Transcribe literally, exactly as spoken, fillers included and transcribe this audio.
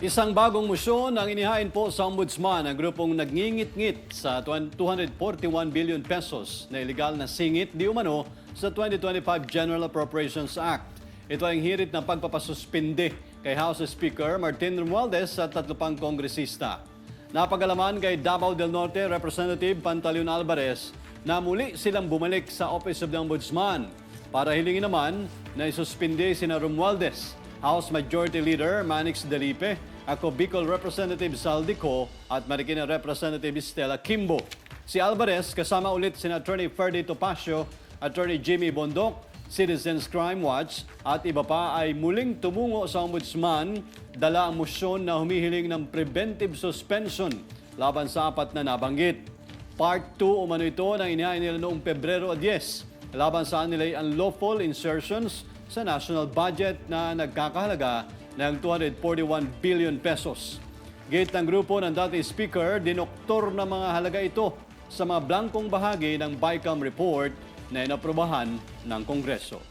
Isang bagong motion ang inihain po sa Ombudsman ang grupong nagngingit-ngit sa twen-, two hundred forty-one billion pesos na iligal na singit di umano sa twenty twenty-five General Appropriations Act. Ito ay ang hirit na pagpapasuspindi kay House Speaker Martin Romualdez at tatlo pang kongresista. Napag-alaman kay Davao del Norte Representative Pantaleon Alvarez na muli silang bumalik sa Office of the Ombudsman para hilingin naman na isuspindi sina Romualdez, House Majority Leader Manix Dalipe, ako Bicol Representative Sal Dico at Marikina Representative Stella Kimbo. Si Alvarez kasama ulit sina Attorney Ferdy Topacio, Attorney Jimmy Bondoc, Citizens Crime Watch at iba pa ay muling tumungo sa Ombudsman, dala ang mosyon na humihiling ng preventive suspension laban sa apat na nabanggit. Part two umano ito ng inihain nila noong Pebrero a diyes, laban sa nilay unlawful insertions sa national budget na nagkakahalaga ng two hundred forty-one billion pesos. Giit ng grupo ng dating speaker, dinoktor na mga halaga ito sa mga blangkong bahagi ng BICAM report na inaprubahan ng Kongreso.